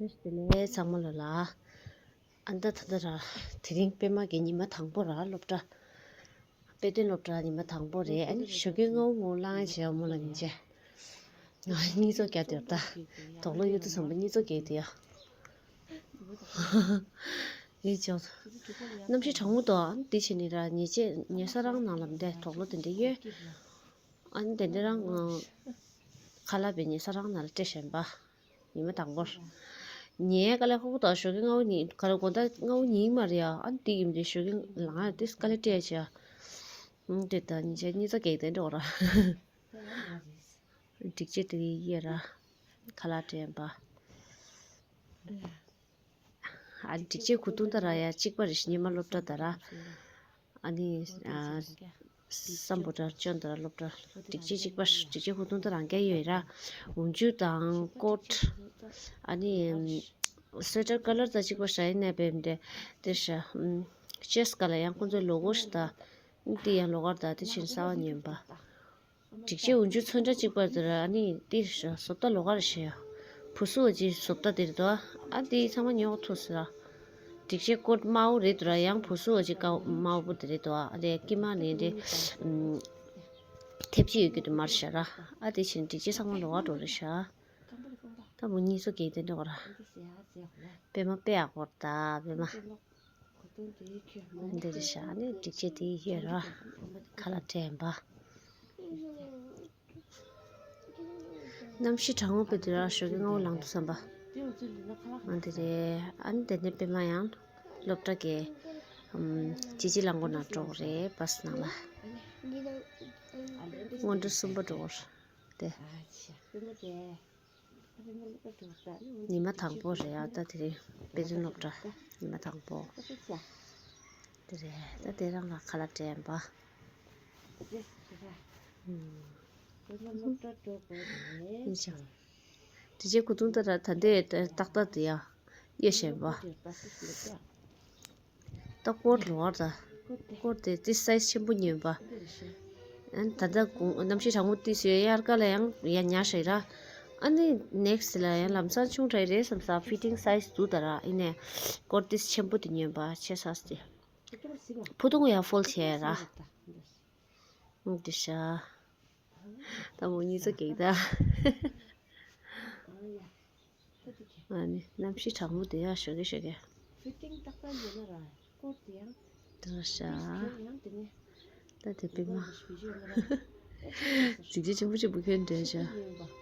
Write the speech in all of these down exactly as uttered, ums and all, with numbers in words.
བཀྲ་ཤིས་བདེ་ལེགས་ཚང་མ་ལོ་ལ། ཨ་ད་ད་ད་ར། དེ་རིང་པད་མ་གི་ཉི་མ་དང་པོ་ར་སློབ་གྲྭ། དཔེ་སྟོན་སློབ་གྲྭ་ཉི་མ་དང་པོ་རེད། ཨ་ནི་ཞོགས་ཀས་སྔ་པོ་ངོ་ལངས་བྱས་མོ་ལ་ཉིན་བྱས། ང་གཉིད་ཚོགས་རྒྱག་དེར་ད། དོག་ལོ་ཡོད་དུ་སོང་པ་གཉིད་ཚོགས་རྒྱག་དེ་ཡ། ཡིད་ཆོག་གནམ་གཤིས་གྲང་མོ་འདུག་ཨ་དེ་བྱས་ནི་ར་ཉལ་ཆས་ཉལ་ས་རང་ནང་ལ་འདི་དོག་ལོ་དེ་འདྲ་ཡོད། ཨ་ནི་དེ་འདྲ་རང་ཁ་ལག་པའི་ཉལ་ས་རང་ནང་ལ་སྤྲད་བཞིན་པ། ཉི་མ་དང་པོར། ཉལ་དཀའ་ལས་ཁག་པོ་དང་ཞོགས་ཀས་སྔ་པོ་ཉིན་ག་ལ་དགོང་དག་སྔ་པོ་ཉིན་མ་རེད་ཡ། ཨ་ནི་དེ་ཡིན་དུས་ཞོགས་ཀས་ལངས་ཡ་དེ་དཀའ་ལས་སྤྲད་བྱས། ཨ་དེ་ད་ཉིན་ཆ་གཉིད་ཚ་གེགས་དེ་འགྲོ་ར། སྒྲིག་ཆས་དེ་གི་ཡེ་ར། ཁ་ལག་སྤྲད་པ། ཨ་སྒྲིག་ཆས་གོས་ཐུང་ད་ར་ཡ་གཅིག་པ་རེད་ཤི་ཉི་མ་སློབ་གྲྭ་ད་ར། ཨ་ནི་ཨ་སམ་བྷོ་ཊ་ཅོན་ད་ར་སློབ་གྲྭ། སྒྲིག་ཆས་གཅིག་པ་སྒྲིག་ཆས་གོས་ཐུང་ད་རང་རྐྱ་ཡོད་ར། འོག་འཇུག་དང་ཀོཊ། ཨ་ནི་སུ་ཝེ་ཊར་ཀ་ལར་ད་གཅིག་པ་ཤ་ཡིན་ནས་བེམ་དེ་དེ་ཤ་ཅེས་ཀ་ལ་ཡང་ཁོང་ཚོའི་ལོ་གོ་ཤི་ད། དེ་ཡང་ལོ་གར་ད་དེ་ཕྱིན་གསར་པ་ཉོས་པ། སྒྲིག་ཆས་འོག་འཇུག་ཚོན་ཁྲ་གཅིག་པ་དེ་ར་ཨ་ནི་དེ་བཟོ་ལྟ་ལོགས་ཀ་རེ་བྱས་ཡ། བུ་སུ་བ་ཅིག་བཟོ་ལྟ་དེ་རེད་དོ། ཨ་དེ་ཚང་མ་ཉོ་ཐུབ་ཟེར་ར། སྒྲིག་ཆས་ཀོཊ་དམར་པོ་རེད་དོ་ར་ཡང་བུ་སུ་བ་ཅིག་ཀ་དམར་པོ་དེ་རེད་དོ། ཨ་དེ་དཀྱིལ་མ་ནས་འདྲེ་ཐེབས་ཅིག་ཡོད་རྒྱུ་དེ་མར་བྱས་ར། ཨ་དེ་བྱས་ནས་སྒྲིག་ཆས་ཚང་མ་ལོགས་ཀ་འགྲོ་རེད་ཤག་ད་མོ་གཉིད་ཚོགས་རྒྱག་དེ་འདྲ་བ་ར། པད་མ་དཔེ་ཡག་པོ་རེད་ད་པད་མ། འདི་རེད་ཤག་ནི་སྒྲིག་ཆས་དེ་ཡོད་ར། ཁ་ལག་སྤྲད་པ། གནམ་གཤིས་གྲང་མོ་དཔེ་དེ་ར་ཞོགས་ཀས་སྔ་པོ་ལངས་འདུག་བསམ་པ། འདི་རེད། ཨ་ནི་དེ་ནས་པད་མ་ཡང་སློབ་གྲྭ་གི་ཇི་ཇི་ལ་མགོ་ནང་འགྲོ་གི་རེད་བྷ་སི་ནང་ལ། སྔོན་འགྲོ་གསུམ་པ་འགྲོ་གི་རེད་དེ། ཉི་མ་དང་པོ་རེད་ཨ། ད་དེ་རིང་དཔེ་སྟོན་སློབ་གྲྭ་ཉི་མ་དང་པོ། དེ་རེད། ད་དེ་རང་ལ་ཁ་ལག་སྤྲད་པ། ཨུམ། ཡིན་ཅང་། དེ་རྗེས་གོས་ཐུང་ད་ར་ད་ལྟའི་ཏག་ཏག་དེ་ཡ། གཡས་བཞིན་པ། ད་ཀོཊ་ལོག་ད། ཀོཊ་དེ་ཏི་སའི་ཛི་ཆེན་པོ་ཉོས་པ། ཨ་ནི་ད་ལྟ་དགུང་གནམ་གཤིས་གྲང་མོ་ཏོག་ཙམ་ཡོད། དབྱར་ཁ་ལ་ཡང་ཡ་ཉར་ཤག་ར། ཨ་ནི་ནེག་སི་ལ་ཡང་ལམ་སང་ཆུང་དྲགས་རེད་བསམ་ས་ཕི་ཊིང་སའི་ཛི་འདུག་ད་ར། ཨ་ནི་ཀོཊ་ཏི་སའི་ཛི་ཆེན་པོ་དེ་ཉོས་པ་ཆེ་ས་སི་ཏེ། ཕུ་ཐུང་ཡ་ཕོལ་ཌི་བྱས་ར། འདི་ཤ། ད་མོ་གཉིད་ཚོགས་རྒྱག་ད། ཨ་ནི་གནམ་གཤིས་གྲང་མོ་དེ་ཡ་ཞོགས་ཀས་ཞོགས་ཀས། ཕི་ཊིང་ཏག་ཏག་ཡོད་ན་ར་ཀོཊ་དེ་ཡང་། དེ་ལ་ཤ། ཡང་དེ་ནས་ད་དེ་པད་མ། ཡོད་ན་ར། གཟི་བརྗིད་ཆེན་པོ་ཆེན་པོ་ཁྱོད་འདྲ་ཤ། ཡོད་པ།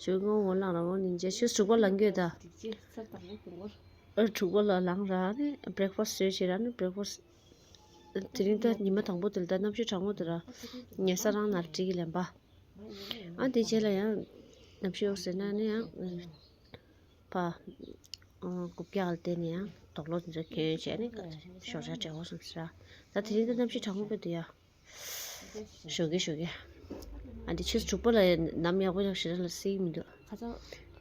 ཞོགས་སྔ་པོ་ལངས་ར་འོ་ནི་མཇལ་ཆུ་ཚོད་དྲུག་པ་ལངས་གྱི་ཡོད་ད། ཨ་དྲུག་པ་ལ་ལངས་ར་ནི་བྷི་རེག་ཕ་སི་ཊི་བཟོས་བྱས་ར་ནི་བྷི་རེག་ཕ་སི་ཊི། དེ་རིང་ད་ཉི་མ་དང་པོ་དེ་ལ་ད་གནམ་གཤིས་གྲང་མོ་དེ་ར། ཉལ་ས་རང་ནང་ལ་བྲིས་ཀྱི་ལེན་པ། ཨ་དེ་རྗེས་ལ་ཡང་གནམ་གཤིས་འོ་ཟེར་ན་ནི་ཡང་། ཕ། རྐུབ་བཀྱག་ལ་བརྟེན་ནས་ཡང་དོག་ལོ་དེ་ཚོ་གྱོན་བྱས་ནས་ཞོགས་ཇ་སྤྲད་འོ་བསམ་ཟེར་ར། ད་དེ་རིང་ད་གནམ་གཤིས་གྲང་མོ་དཔེ་འདུག་ཡ། ཞོགས་ཀས་ཞོགས་ཀས། ཨ་འདི་ཆུ་ཚོད་དྲུག་པ་ལ་ནམ་ཡག་པོ་ཡག་ཞེ་དྲག་ལ་སྲིད་མི་འདུག་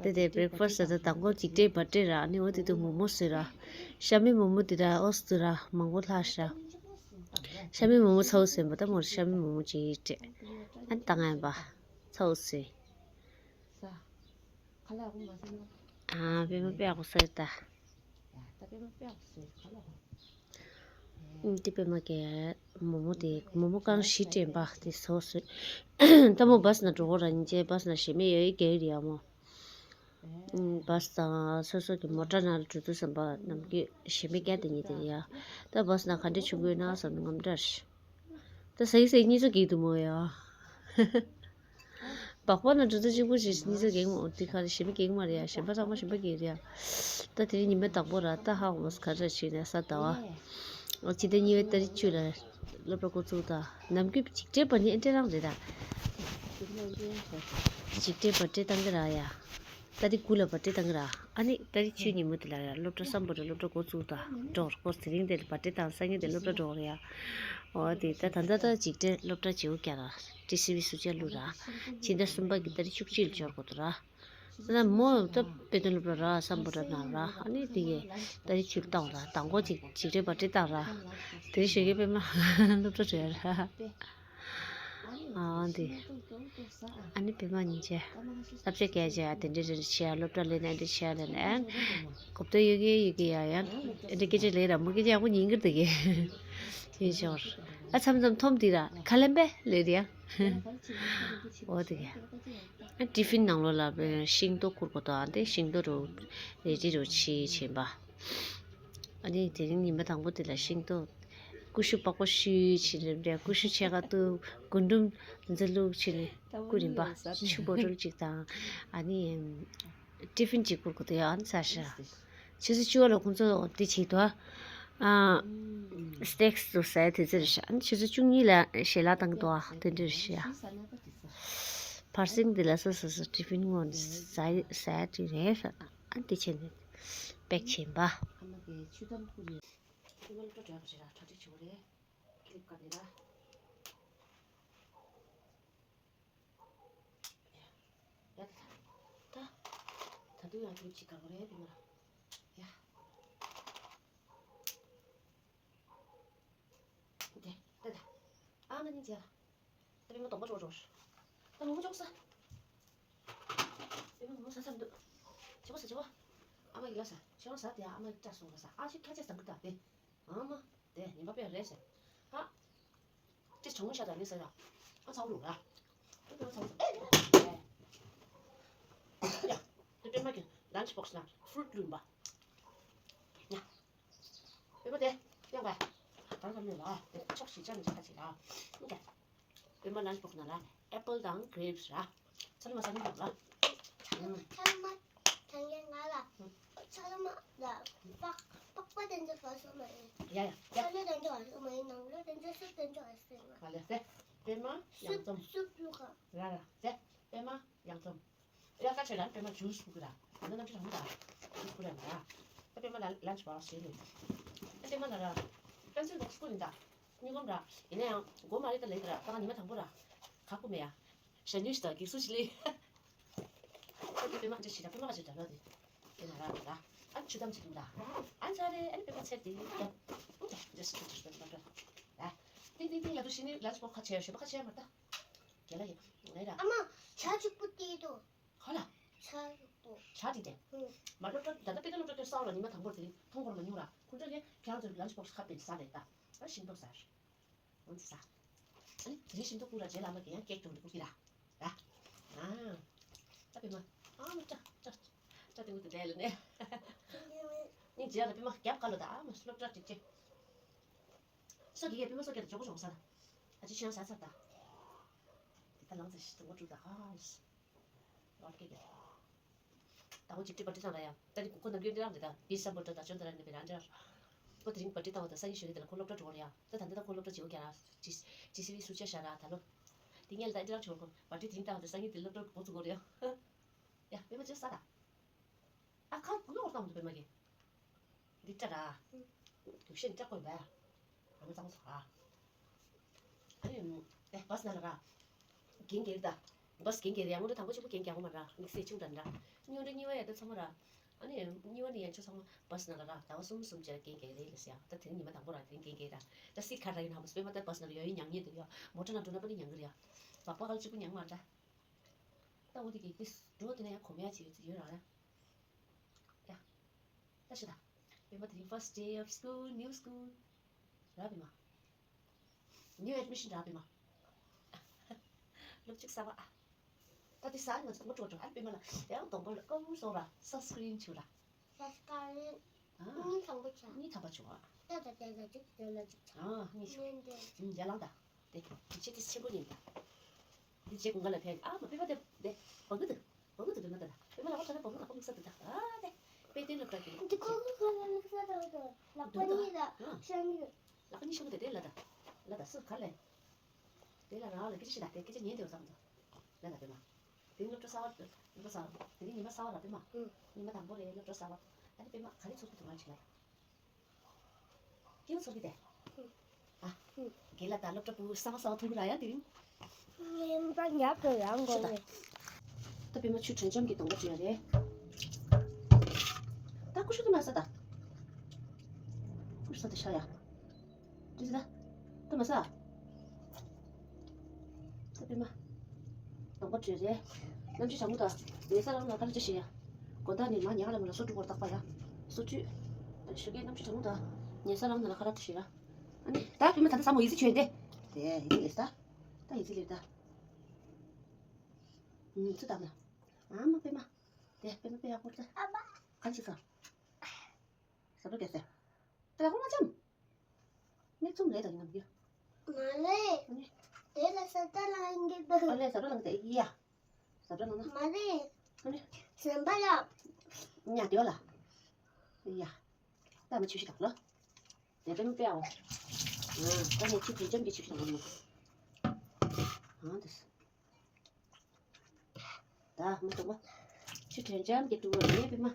དེ་དེ་བྷི་རེག་ཕ་སི་ཊི་ཟེར་ད་དང་པོ་འཇིགས་བྲལ་བ་བྲལ་ར་ནི་འོ་དེ་དུ་མོག་མོག་བཟོས་ར། ཤ་མེད་མོག་མོག་དེ་ར་འོ་བཟོས་ར་མང་པོ་ལྷག་ཤ། ཤ་མེད་མོག་མོག་ཚ་བོ་ཟེར་བ་ད་མོ་ཤ་མེད་མོག་མོག་ཅིག་སྤྲད། ཨ་ནི་ད་ང་ཡིན་པ། ཚ་བོ་ཟོས། ཨ་པད་མ་དཔེ་ཡག་པོ་བཟོས་ད། འདི་པད་མ་གི་མོག་མོག་དེ་མོག་མོག་རྐང་བཞི་སྤྲད་པ་དེ་བཟོས་བཟོས། ད་མོ་བྷ་སི་ནང་འགྲོ་གོ་ར་ཉིན་བྱས་བྷ་སི་ནང་ཞེ་མེད་ཡོད་ཡོད་རྒྱག་གི་རེད་ཡ་མོ། བྷ་སི་དང་སོ་སོ་གི་མོ་ཊ་ནང་ལ་འགྲོ་དུས་ཙམ་པ་ནམ་རྒྱུན་ཞེ་མེད་རྒྱག་དེ་ཉིད་དེ་རེད་ཡ། ད་བྷ་སི་ནང་ག་འདྲས་བྱུང་གི་ཡོད་ན་བསམ་ནས་ངམ་འདྲ་རེད། ད་ཟ་ཡི་ཟ་ཡི་གཉིད་ཚོགས་རྒྱག་གི་འདུག་མོ་ཡ། སྦག་སྦག་ན་འགྲོ་དུས་གཅིག་པུ་ཞིག་གཉིད་ཚོགས་རྒྱག་གི་མོ་དེ་ག་རེ་ཞེ་མེད་རྒྱག་གི་མ་རེད་ཡ། གཞན་པ་ཚང་མ་ཞེ་མེད་རྒྱག་གི་རེད་ཡ། ད་དེ་རིང་ཉི་མ་དང་པོ་ར་ད་ཧ་གོ་མ་སོང་ག་རེ་བྱས་ནས་གཟའ་ཟླ་བ། ཨོ་ཕྱི་ཟླ་གཉིས་པའི་ཏ་རིག་བཅུ་ལ་སློབ་གྲྭ་འགོ་བཙུགས་ད། ནམ་རྒྱུན་འཇིགས་བྲལ་བར་ནི་ཨེ་འདྲ་རང་རེད་ད། འཇིགས་བྲལ་བར་ཆད་བཏང་གི་ར་ཡ། ཏ་རིག་དགུ་ལ་བར་ཆད་བཏང་གི་ར། ཨ་ནི་ཏ་རིག་བཅུ་ཉིན་མོ་དེ་ལ་ཡ་སློབ་གྲྭ་སམ་བྷོ་ཊ་སློབ་གྲྭ་འགོ་བཙུགས་དང་འགྲོ་ར་ཁོ་དེ་རིང་དེ་ལ་བར་ཆད་བཏང་སང་ཉིན་དེ་སློབ་གྲྭ་འགྲོ་ར་ཡ། འོ་དེ་ད་ད་ད་ད་འཇིགས་བྲལ་སློབ་གྲྭ་བྱེའུ་རྒྱ་ར་ཏི་སི་བི་སུ་ཅ་ལུ་ར། ཕྱི་ཟླ་གསུམ་པ་གི་ཏ་རིག་བཅུ་གཅིག་ལ་འབྱོར་དགོས་འདུག་ར། ད་མོ་ད་དཔེ་སྟོན་སློབ་གྲྭ་ར་སམ་བྷོ་ཊ་ནང་ར་ཨ་ནི་དེ་གི་ཏ་རིག་བཅུ་ལ་བཏང་ར་དང་པོ་ཅིག་འཇིགས་བྲལ་བར་ཆད་བཏང་ར། དེ་རིང་ཞོགས་ཀས་པད་མ་སློབ་གྲྭ་འགྲོ་ཡ་ར། ཨ་འདི། ཨ་ནི་པད་མ་གཉིས་ཆ། སློབ་ཆ་སྐད་ཆ་དེ་འདྲ་རེ་བྱས་སློབ་གྲྭ་ལས་ནས་འདི་བྱས་ལས་ནས་གོ་བརྡ་ཡོད་གི་ཡོད་གི་ཡ་ཡ། འདི་སྐད་ཆ་ལས་ར་མོ་སྐད་ཆ་ཡག་པོ་ཉན་གི་འདུག་གི། ཡིན་ཞོར། ཨ་མཚམས་མཚམས་འཐོམ་དེ་ར་ཁ་ལེན་པས་ལས་རེད་ཡ། འོ་དེ་གི། ཨ་ཏི་ཕིན་ནང་ལོགས་ལ་ཤིང་ཏོག་བསྐུར་དགོས་དང་དེ་ཤིང་ཏོག་རུ་རེ་ཅི་རུ་ཕྱིས་ཕྱིན་པ། ཨ་ནི་དེ་རིང་ཉི་མ་དང་པོ་དེ་ལ་ཤིང་ཏོག་ཀུ་ཤུ་པགས་པ་བཤུས་ཕྱིན་རེད་འདྲ། ཀུ་ཤུ་ཕྱེད་ཀ་བཏུབ། རྒུན་འབྲུམ་འཛི་བླུགས་ཕྱིན་ནས་བསྐུར་རིམ་པ་ཆུ་བོ་ཊལ་གཅིག་དང་ཨ་ནི་ཏི་ཕིན་གཅིག་བསྐུར་དགོས་དེ་ཡང་ཚར་ཤག་ཆུ་ཚོད་བཅུ་པ་ལ་ཁོང་ཚོ་འདི་བྱེད་དོ། ཨ་སི་ནེག་སི་དུ་ཟས་དེ་ཚོ་རེད་ཤག་ཨ་ནི་ཆུ་ཚོད་བཅུ་གཉིས་ལ་ཞལ་ལག་བཏང་གི་འདུག་ཨ་དེ་འདྲ་རེད་ཤག་བར་སེང་འདི་ལ་སོ་སོ་སོ་ཏི་ཕིན་སྔོན་ཟས་ཟས་དུས་རེད་ཤག་ཨ་འདི་བྱས་ནས་པེག་བྱིན་པ། ཨ་མ་གི་ཆུ་དམ་ཁུ་རེད། ཨ་མ་སློབ་གྲྭ་འགྲོ་ཡག་གི་རེད་ལ་གྲ་སྒྲིག་བྱེད་དགོས་རེད། ཀི་ལིབ་ག་འདི་ལ། ཡ་ད་ད་ད་དུང་ཡང་ཀི་ལིབ་ཅིག་ག་དགོས་རེད་པད་མ་ལ། ཡ། དེ་ད་ད། ཨ་མ་ནི་མཇལ། ད་པད་མ་གདོང་པ་འགྲོ་འགྲོ། ད་མོ་མོ་ཅོག་ས། པད་མ་མོ་མོ་ཟ་ས་མི་འདུག་བྱེད་པོ་ཟ་བྱེད་པོ། ཨ་མ་ཡིན་ལ་ཟ། ཤེས་རོགས་ཟ་དེ་ཨ་མ་ཡིན་སྐྲག་སོང་ལ་ཟ། ཨ་ཤི་ཁ་ཆེ་ཟ་གི་ད་དེ། ཨ་མ། དེ་ཉིན་པ་པས་རེད་ཟེར། ཧ། ཅི་བྱུང་ཤ་ད་ནི་ཟེར་ཡ། ཨ་ཚ་བོ་རུ་ར། ཨ་ཚ་བོ་རུ། ཨེ། ཡ། དེ་པད་མ་གི་ལན་ཆི་བོག་སི་ན་ཕུ་རུ་ཊི་བླུགས་ཡིན་པ། ཡ། པད་མ་དེ་ཡང་བ། གང་གང་མེད་ལ་དེ་ཕྱོགས་ཤིག་ཅང་མི་ཆ་ཁ་ཅིག་ལ། ཨ་ཀྱ། པད་མ་ལན་ཆི་བོག་སི་ན་ལ་ཨེ་པལ་དང་གྷི་རེབ་སི་ར། ཚ་ལུ་མ་ས་ནི་ཡོང་ལ། ཚ་ལུ་མ་ཚ་ལུ་མ་ཐང་ཡན་ང་ལ། ཚ་ལུ་མ་ལ་པགས་པགས་པ་དེ་ཚོ་ག་སོ་མ་ཡིན། ཡ་ཡ་ཡ། ཚ་ལུ་དེ་ཚོ་ག་སོ་མ་ཡིན། ནང་ལོ་དེ་ཚོ་སུ་དེ་ཚོ་ག་སོ་ཡིན། ང་ལ་སེ། པད་མ་ཡང་རྩོམ། སུབ་སུབ་ལུག་ག་ར་ར་སེ། པད་མ་ཡང་རྩོམ། ཡ་ཀ་ཆེ་ལ་པད་མ་ཇུས་བུ་གི་ར། ང་ཚོ་གནམ་གྲུ་རང་མོ་ད། ཇུས་བུ་ར་མ་ར། ད་པད་མ་ལ་ལན་ཆི་བོག་སི་ལེ། ད་པད་མ་ལ་ར། པན་སིལ་བོག་སི་བསྐུར་ཡིན་ད། སྨྱུག་ལམ་ར། ཡིན་ན་ཡང་མགོ་མ་རེད་ད་ལེ་ད་ར། ད་ང་ཉི་མ་དང་པོ་ར། ཁག་པོ་མེད་ཡ། ཞ་ཉུལ་ཞིག་དང་སྒེག་སུ་ཞིག་ལེ། ད་དེ་པད་མ་འདྲ་ཞིག་ད་པད་མ་ག་ཞིག་ད་ལོ་དེ། དེ་ན་ར་ར། ཨ་ཆུ་དམ་ཅིག་འདུག་ར། ཨ་ཚ་རེ་ཨ་ནི་པད་མ་ཚེར་དེ་ཡིན་ད། འདྲ་ཞིག་འདྲ་ཞིག་འདྲ་ཞིག་འདྲ་ཞིག་ཨ། ཏིང་ཏིང་ཏིང་ལ་དུ་ཞིག་ནི་ལ་ཆུ་པོ་ཁ་ཆེ་ཞོ་པ་ཁ་ཆེ་མ་ད། རྒྱལ་ལ་ཡིན་ལེ་ར། ཨ་མ་ཇ་གཅིག་པུ་དེ་དོ། ཧ་ལ། ཇ་གཅིག་པུ། ཇ་དེ་དེ། ཧུ། མ་སློབ་གྲྭ་ད་ལྟ་པད་མ་སློབ་གྲྭ་སྐྱོད་ས་ལ་ཉི་མ་དང་པོར་དེ་མཐོང་གོ་མ་མྱོང་ར། ཁོང་ཚོ་ལས་ཁྱེད་རང་ཚོའི་ལ་ཆུ་པོ་ཁ་པེ་ཟ་ལེ་ད། ཨ་ཤིང་ཏོག་ཟ། འོ་འདི་ཟ། ཨ་ནི་དེ་རིང་ཤིང་ཏོག་བསྐུར་ར་རྗེས་ལ་ཨ་མ་གིས་ཡང་ཀེག་སྐྱོང་དུ་བསྐུར་གི་ར། ར། ཨ། ད་པད་མ། ཨ་མ་ཅག་ཅག་ཅག་དེ་མོ་དེ་འདྲ་ལ་ནས། སྙིང་རྗེ་ལ་པད་མ་རྒྱབ་ཁ་ལོ་ད་ཨ་མ་སློབ་གྲྭ་འགྲིག་ཅེ། སོ་གི་གེ་པད་མ་སོ་གི་ད་ཇོ་གོ་ཇོ་གོ་ས་ད། ཨ་ཅི་ཤང་ས་ཚར་ད། དེ་ད་ལང་ཚ་ཤི་ད་ངོ་དྲུག་ད་ཧ་ལས། ལོར་ཀེ་གེ། ད་འོ་ཅིག་ཏི་པར་ཏི་ཚང་ར་ཡ། ད་ནི་གུ་ཁོ་ནམ་རྒྱུན་འདི་རང་རེད་ད། བི་སམ་བོ་ད་ད་ཅོན་ད་ར་ནི་བི་རང་འདི་ར། ཁོ་དེ་རིང་པར་ཏི་བཏང་བ་ད་སང་ཉིན་ཞོགས་ཀས་དེ་ལ་ཁོ་སློབ་གྲྭ་འགྲོ་གི་རེད་ཡ། ད་ད་འདི་ད་ཁོ་སློབ་གྲྭ་བྱེད་འོ་ཀྱ་ར། ཇི་ཇི་སི་བི་སུ་ཆ་ཤ་ར་ད་ལོ། དེ་ངས་ལ་ད་འདི་རང་བྱེད་འོ་ཁོ་པར་ཏི་དེ་རིང་བཏང་བ་ད་སང་ཉིན་དེ་སློབ་གྲྭ་འགོ་ཚུགས་གོ་རེད་ཡ། ཡ་པད་མ་ཅོ་ས་ད། ཨ་ཁ་གུ་ལོག་བཏང་བ་ད་པད་མ་གི། འདི་ལྟ་ར། ཨུ། དུག་ཤེས་འདི་ལྟ་དགོས་པས། ཨ་མ་གཙང་པོ་ཟ། ཨ་ནི། ཨེ་བྷས་ནང་ལ་ར། རྒན་རྒས་རེད་ད། བྷས་རྒན་རྒས་རེད་ཡ། སྔོན་འགྲོ་དང་པོ་གཅིག་པུ་རྒན་རྒྱག་གོ་མ་ར། དམིགས་བསལ་ཆུང་དྲགས་འདྲ། གཉིས་པ་འདྲ་གཉིས་པ་ཡ་ད་ཚང་མ་ར། ཨ་ནི་གཉིས་པ་ནི་ཡན་ཆོད་ཚང་མ་བྷས་ནང་ལ་ར། ཟླ་བ་གསུམ་གསུམ་བྱས་རྒན་རྒས་རེད་ལ་ཟེར་ཡ། ད་དེ་ཉི་མ་དང་པོ་ར་དེ་རིང་རྒན་རྒས་ར། ད་སི་ཁ་ར་ཡིན་ཧ་མོ་སི་པད་མ་ད་བྷས་ནང་ལ་ཡོད་ཡིན་མྱང་ཉེ་འདུག་ཡ། མོ་ཊ་ནང་འགྲོ་ན་པ་ནི་མྱང་གི་རེད་ཡ། སྦག་སྦག་ག་ལ་གཅིག་པུ་མྱང་མ་རེད་ད། ད་འོ་དེ་གི་དེ་འགྲོ་དེ་ན་ཡང་གོམས་ཡ་བྱེད་ཡོད་ར་ཡ། ཡ། ད་ཤི་ད། པད་མ་དེ་རིང་first day of school, new school ར་པད་མ། New admission ར་པད་མ། སློབ་ཕྲུག་གསར་པ་ཨ། ད་དེ་ས་ང་ཚོ་ངོ་སྤྲོ་སྤྲོ་ཨ་པད་མ་ལ་ཡང་གདོང་པ་ལ་ཀོ་སོ་ར་sunscreen བྱུག་ར། Mascara ཨ། གཉིས་དང་པོ་བྱ། གཉིས་དམ་པ་བྱུང་ཨ། ད་ད་ད་ད་ཅིག་དེ་ལ་ཅིག་བྱ། ཨ་གཉིས་བྱུང་། ཉན་དེ། ཡ་ལང་ད། དེ་དེ་ཆེ་དེ་ཆེན་པོ་ཡིན་ད། དེ་རྗེས་དགུན་ཁ་ལ་ཕེབས་ཨ་མ་པད་མ་དེ་དེ་བ་གི་འདུག་བ་གི་འདུག་དེ་ན་ད་ད་པད་མ་ལ་བ་ཁ་ན་བ་གི་ཁ་པོ་དམིགས་བསལ་དེ་ད་ཨ་དེ་དཔེ་དེ་སློབ་གྲྭ་གི་འདི་ཁོ་གི་ཁ་ལ་དམིགས་བསལ་དང་དང་ལག་པ་གཉིས་ལ་ཤ་གཉིས། ལག་པ་གཉིས་ཤོག་དེ་དེ་ལ་ད་ལ་ད་སུ་ག་ལས་དེ་ལ་རང་ལ་སྐད་ཆ་བཤད་ད་དེ་སྐད་ཆ་ཉན་དེ་བ་ས་མ་ད་ལ་ད་པད་མ་དེ་སློབ་གྲྭ་གསར་བ་སློབ་གྲྭ་གསར་བ་དེ་ནི་ཉི་མ་གསར་བ་ར་པད་མ་ཉི་མ་དང་པོ་རེད་སློབ་གྲྭ་གསར་བ་ཨ་དེ་པད་མ་ག་རེ་ཚོར་གི་འདུག་ང་ཅི་ལ་ད། སྐྱེའུ་ཚོར་གི་དེ། ཨ། རྒན་ལགས་ད་སློབ་གྲྭ་བུ་གསར་པ་གསར་པ་ཐུག་གི་ར་ཡ་དེ་རིང་། ངན་པ་ཉག་གི་རང་དགོས་རེད། ད་པད་མ་ཆུ་དྲོན་འཇམ་གྱི་གདོང་པ་བཅོས་ཡ་རེད། ད་ཀུ་ཤུ་དུ་མ་ཟ་ད། ཀུ་ཤུ་ཟ་དེ་ཤ་ཡ། དེ་ཟ་ད། ད་མ་ཟ། པད་མ། གདོང་པ་བྲེལ་རེད། གནམ་གཤིས་གྲང་མོ་དང་། ཉལ་ས་ལངས་ན་ཁ་ལག་ཅིག་བཞེས་ཡ། དགོང་དག་ནས་མར་ཉལ་ཁ་ལ་མོ་ལ་སོ་དཀྲུག་པར་བཏགས་པ་ཡ། སོ་བཅུད། ཞོགས་ཀས་གནམ་གཤིས་གྲང་མོ་དང་། ཉལ་ས་ལངས་ན་ལ་ཁ་ལག་ཅིག་བཞེས་ཡ། ཨ་ནི་ད་པད་མ་ད་ལྟ་ཟ་མོ་ཡི་ཙི་བྱོས་ཏེ། དེ་ཡི་ཙི་ལེབ་ད། ད་ཡི་ཙི་ལེབ་ད། ཨུམ་ཙི་ད་ན། ཨ་མ་པད་མ། དེ་པད་མ་པད་ཡག་པོ་ད། ཨ་མ། གང་ཞིག་ཟ། ཟ་འགྲོ་རྒྱག་ཟེར། ད་ཡག་པོ་མ་བྱམས། མིག་བཙུམ་ལས་དང་ཡིན་ནམ་རྒྱུ། མ་རེད། ཨ་ནི། དེ་ལ་ས་ཏ་ལ་ཡིན་གྱི་འདུག་ཨ་ལས་ཟ་འགྲོ་ལངས་ཏེ་ཡ། ཟ་འགྲོ་ལངས་ན། མ་རེད། ཨ་ནི། སེམས་པ་ལ། ཉ་དེ་བ་ལ། ཡ། ད་མ་ཆུ་ཤི་དང་ལོ། དེ་པད་མ་པད་ཡག་པོ། ཨ་ད་ངས་ཆུ་དྲོན་འཇམ་གྱི་ཆུ་ཤི་དང་ལོ། ཨ་དེ། ད་མ་གཏོགས་པ། ཆུ་དྲོན་འཇམ་གྱི་དུ་བ་རེད་པད་མ།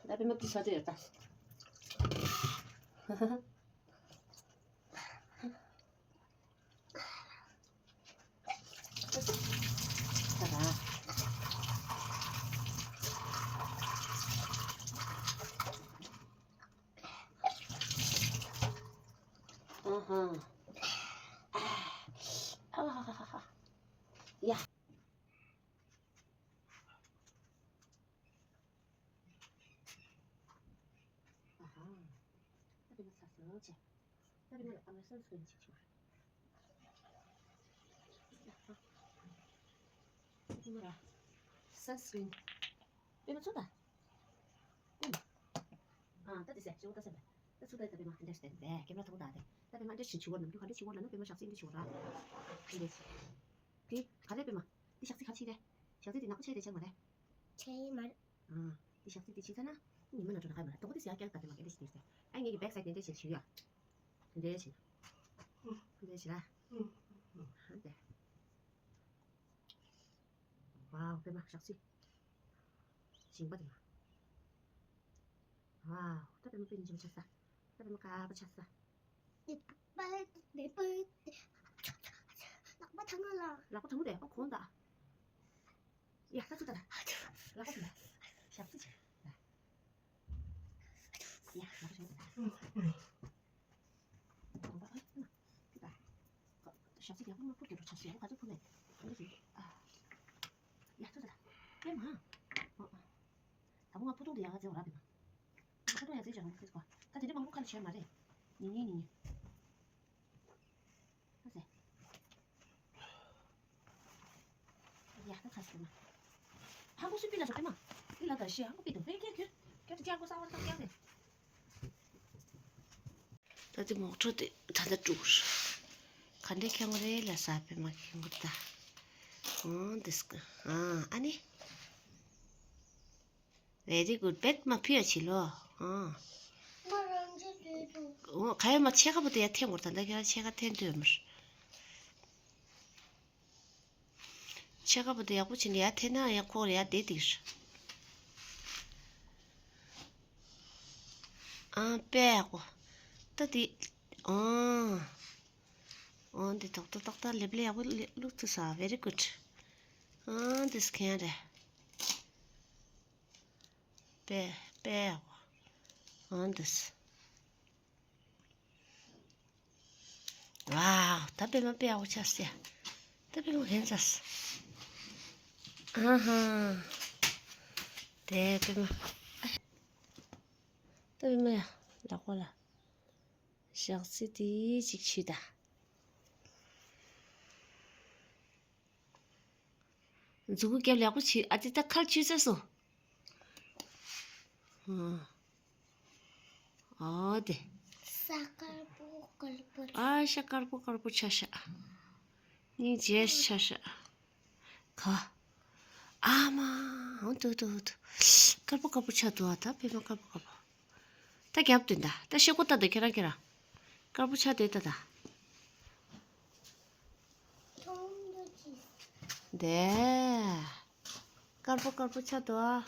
ད་པད་མ་དེ་ཟ་དེ་ཡོད་ད། ད་ད། ཨ་ཧ། ཨ་ཧ་ཧ་ཧ། ཡ། ཨ་ཧ། ད་པད་མ་ཚ་སོང་ཆེ། ད་པད་མ་ལ་ཨ་མ་སོན་སོན་ཆེ་ཆེ། ད་པད་མ་ལ་སན་སི་ཀྲིན། པད་མ་ཚུགས་ད། པད་མ། ཨ་ད་དེ་ཟེར་ཞེ་པོ་ད་ཟེར་བས། ད་ཚུགས་ད་ད་པད་མ་འདྲ་ཞིག་ད་དེ་ཀེམ་ར་ཐོག་ད་དེ། ད་པད་མ་འདྲ་ཞིག་བྱི་བོར་ནམ་རྒྱུན་ག་འདྲ་བྱི་བོར་ལ་ན་པད་མ་ཞག་ཚི་འདྲ་བྱི་བོར་ར། འདྲ་ཞིག་དེ་ག་རེ་པད་མ། འདི་ཞག་ཚི་ག་ཕྱིས་རེད། ཞག་ཚི་འདི་ནག་པོ་ཆེ་རེད་ཆགས་མ་རེད། ཆེ་མ་རེད། ཨ། འདི་ཞག་ཚི་འདི་ཕྱིས་ཚར་ན་ཉི་མ་ནང་འགྲོ་ན་ཁ་མ་རེད། དོ་གོ་འདི་ཟེར་ཡ་སྐྱག་ག་དེ་མ་སྐད་འདི་ཞིག་འདི་ཟེར། ཨ་ངེད་ཀྱི་བེག་སའིད་འདི་འདྲ་ཞིག་ཞུ་ཡ། འདི་འདྲ་ཞིག་འདི་འདྲ་ཞིག་ལ། ཨ་འདི། ཝའོ་པད་མ་ཞག་ཚི། ཞིང་པ་དེ་ལ། ཝའོ་ད་པད་མ་པད་མ་ཆེན་པོ་ཆགས་ས། ད་པད་མ་དཀར་པོ་ཆགས་ས། ལག་པ་ཐང་ལ། ལག་པ་ཐང་དེ་ཨ་གོང་ད། ཡ་ད་ཚུགས་ད། ལག་པ་ཐང་ད། ཞབས་ཚི་ཆེ། ཡ་ལག་པ་ཐང་ད། གོང་ད་ཨ་ད། ཞབས་ཚི་ཡག་པོ་མ་ཕུར་གྱི་རོ་ཆགས་སོ་ཡག་པོ་ག་ཚོད་ཕུར་མེད། ཨ་ནི་ཞིག་ཨ། ཡ་ཚུགས་ད། པད་མ། ཨ་ཨ། ད་བུ་ང་ཕུ་ཐུང་དུ་ཡག་ག་ཚེ་བ་ར་པད་མ། ཕུ་ཐུང་ཡག་ཚེ་བྱ་རུང་ཚེ་བ། ད་དེ་འདྲ་མང་པོ་ཁ་ལ་བྱས་མ་རེད། ཉིན་ཉིན་ཉིན་ཉིན། ཨ་ཙི། ཡ་ད་ཁ་སི་པད་མ། ཧ་གོ་སུ་པི་ལ་སོ་པད་མ། པི་ལ་ད་ཤི་ཧ་གོ་པི་དང་པེ་ཀེ་ཁྱོད། ཁྱོད་ཀྱ་གོ་ས་བར་ད་ཀྱ་རེད། ད་དེ་མོག་ཁྲོ་དེ་ད་ལྟ་དཀྲུགས། ག་འདྲས་ཁྱོད་རེད་ལ་ས་པད་མ་ཁྱོད་ད། ཨོ་འདི་སྐ་ཨ་ཨ་ནི། Very good. བེད་མ་ཕི་ཡ་ཆི་ལོ། ཨ། ཨོ་ཁ་ཡ་མ་ཆེ་ཁ་བུ་དེ་ཡ་ཐེ་མོར་ད་ད་ཁྱོད་ཆེ་ཁ་ཐེ་འདོད་མར། ཆེ་ཁ་བུ་དེ་ཡག་པོ་ཆི་ནི་ཡ་ཐེ་ན་ཡ་ཁོ་རེ་ཡ་དེ་དིར། ཨ་པེ་ཡག་པོ། ད་དེ། ཨ། ཨོ་འདི་ཏོག་ཏོག་ཏོག་ཏོག་ལེབ་ལེ་ཡག་པོ་ལེ་ལུག་ཏུ་ས། Very good. ཨོ་འདི་སི་ཁན་རེད། པེ་པེ་ཡག་པོ། ཨོ་འདི་སི། ཝའོ་ད་པད་མ་པེ་ཡག་པོ་ཆགས་སི། ད་པད་མ་ཧན་ཆགས་སི། ཨ་ཧ། དེ་པད་མ། ད་པད་མ་ཡ་ལག་པ་ལ། ཞག་ཚི་དེ་ཅིག་ཕྱིས་ད། མཛུ་གུ་རྒྱབ་ལེགས་པོ་བྱེད། ཨ་ཙི་ད་ཁ་ལ་བཅུས་ཚར་སོང་། ཨ། ཨོ་དེ། ས་དཀར་པོ་དཀར་པོ། ཨ་ཤ་དཀར་པོ་དཀར་པོ་ཆ་ཤ། སྙིང་རྗེ་ཆ་ཤ། ག་ཨ་མ། འོ་དུ་དུ་དུ། དཀར་པོ་དཀར་པོ་ཆ་དུ་ཨ་ད་པད་མ་དཀར་པོ་དཀར་པོ། ད་རྒྱབ་དུ་ད་ད་ཤེ་ཀོ་ད་དུ་ཁྱེད་རང་ཁྱེད་རང་། དཀར་པོ་ཆ་དུ་ད་ད། དེ། དཀར་པོ་དཀར་པོ་ཆ་དོ།